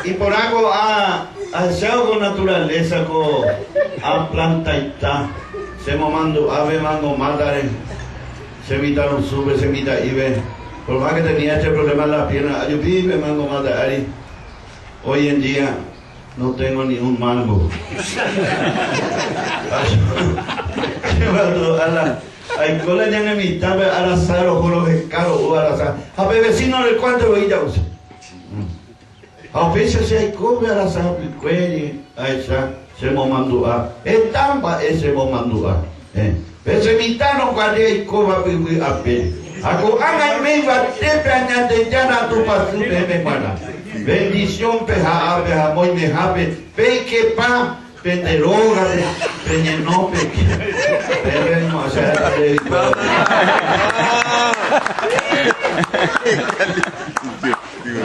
Iporã ko a ahechávo ko naturaleza ko a plantaita che momandu'a pe mango mátare che mitãrusúpe che mitã'ípe por más que tenía este problema en la pierna ajupi pe mango máta ári hoy en día no tengo ni un mango che mandu'a la aiko la ñane mitãpe arasa roho roheka ro'u arasa ha pe vecino rekuánte voi ja'use. Ha upéicha che aikove arasa hapykuére ahecha che momandu'a heta mba'e che momandu'a. Pe che mitã roguare aikóva yvy apére. Ha ko'ág̃a aime yvatépe Añandejára Tupãsy peẽme g̃uarã. Bendición peha'a pe ha moimehápe peikepa pende rógape peñeno peke. Peẽme oimo'ã che ha'eha reikuaáva.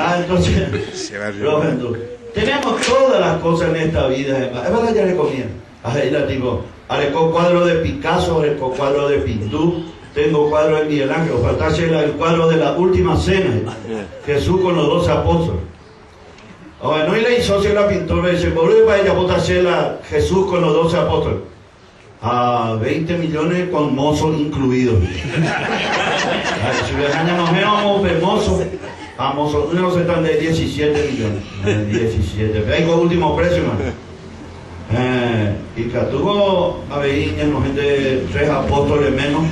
Ah, entonces, rohendu. Tenemos todas las cosas en esta vida, mba'épa la jarekomíva? Ha he'i la tipo, areko cuadro de Picasso, areko cuadro de Pindu, tengo cuadro de Miguel Ángel, ofalta che el cuadro de la última cena, Jesús con los doce apóstoles. Ohenói la isocio la pintor-pe, che mboýpa ejapóta che la Jesús con los doce apóstoles? Ha veinte millones con mozo incluido. Ha ichupe, ha ñanohẽramo upe mozo, ha mozo'ỹre osẽta nde diecisiete millones. Diecisiete. Pe aiko último precio ma. Héẽ, ikatúko avei ñanohẽ nde tres apóstoles menos,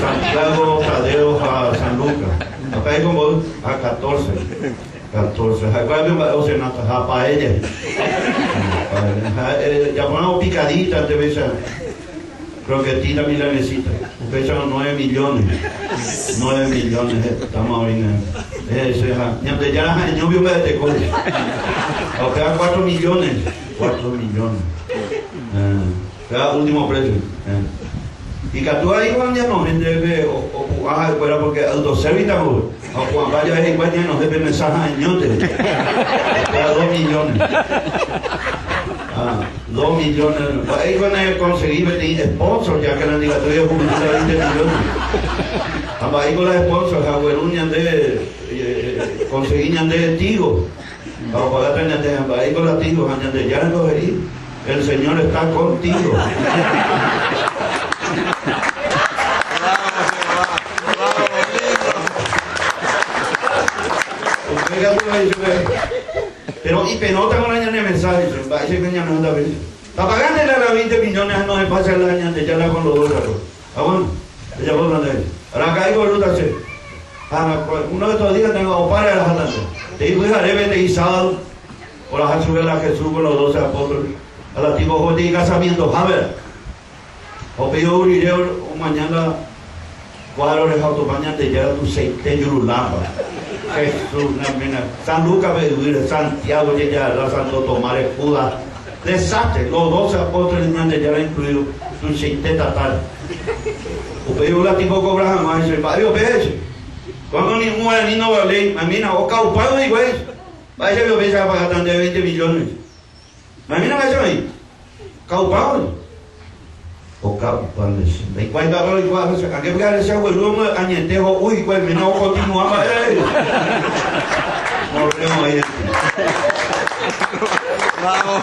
Santiago, Tadeo ha San Lucas. Ha pe aiko mboy? Ha catorce. Catorce. Ha'ekuérape mba'e osenáta ha paella. Paella. Japorãvo picadita nde péicha croquetita milanesita. Upéicharõ nueve millones. Nueve millones hetáma oĩne. Che ha Ñandejára ha'eñóvi omba'eteko. Ha upéva cuatro millones. Cuatro millones. Péva último precio. Ikatu avei ko ñanohẽ ndéve opu'ã ha'ekuéra porque autoservice vove. Ha opu'ãmba jave hikuái ñanohẽ pe mesa ha'eñónte. Upéva dos millones. Ah, dos millones. Mba'éiko ne conseguí peteĩ sponsor ya que la ndikatúi ohupyty la 20 millones. Ha mba'éiko la sponsor ha ogueru ñande conseguí ñande tigo. Ha opagáta ñande ha mba'éiko la tigo ha Ñandejára ko he'i El Señor está contigo. Upéi katu he'i chupe, Péro ipenóta ko la ñane mensaje, chupe, mba'éicha ñame'õta péicha. Tapagánte la la 20 millones ha nohẽpa che la Ñandejára con los dólares. Ha bueno, ejapóta nde. Araka'e oguerúta che. Ha uno de estos días tengo opáre araháta nde. Te'i pyhare peteĩ sábado, oraha chupe la Jesús con los doce apóstoles. Ha la tipo oho je'i casamientohápe. Ha upéi ou rire omaña la cuadro-re ha otopa Ñandejára tuichaite jurulápa. Jesús, na, San Lucas-pe yvýre, Santiago jejagarra, Santo Tomás-re, Judas. Desastre, los doce apóstoles Ñandejára incluido, tuichaite tatáre. Upéi ou la tipo okobra hag̃ua he'i chupe, Mba'e ope he'i. Ko'ág̃a ni un guarani ndovaléi, mamína, okaupágui hikuái. Mba'éicha piko péicha apagáta ndéve veinte millones. Mamína mba'éicha oĩ? Okaupágui. Okaupa nde che. Ndaikuaái mba'épa oikuaa che. Ange pyhare che agueru añete ho'u hikuái, mena okontinua mba'e ra'e. Morreo oĩ. Bravo.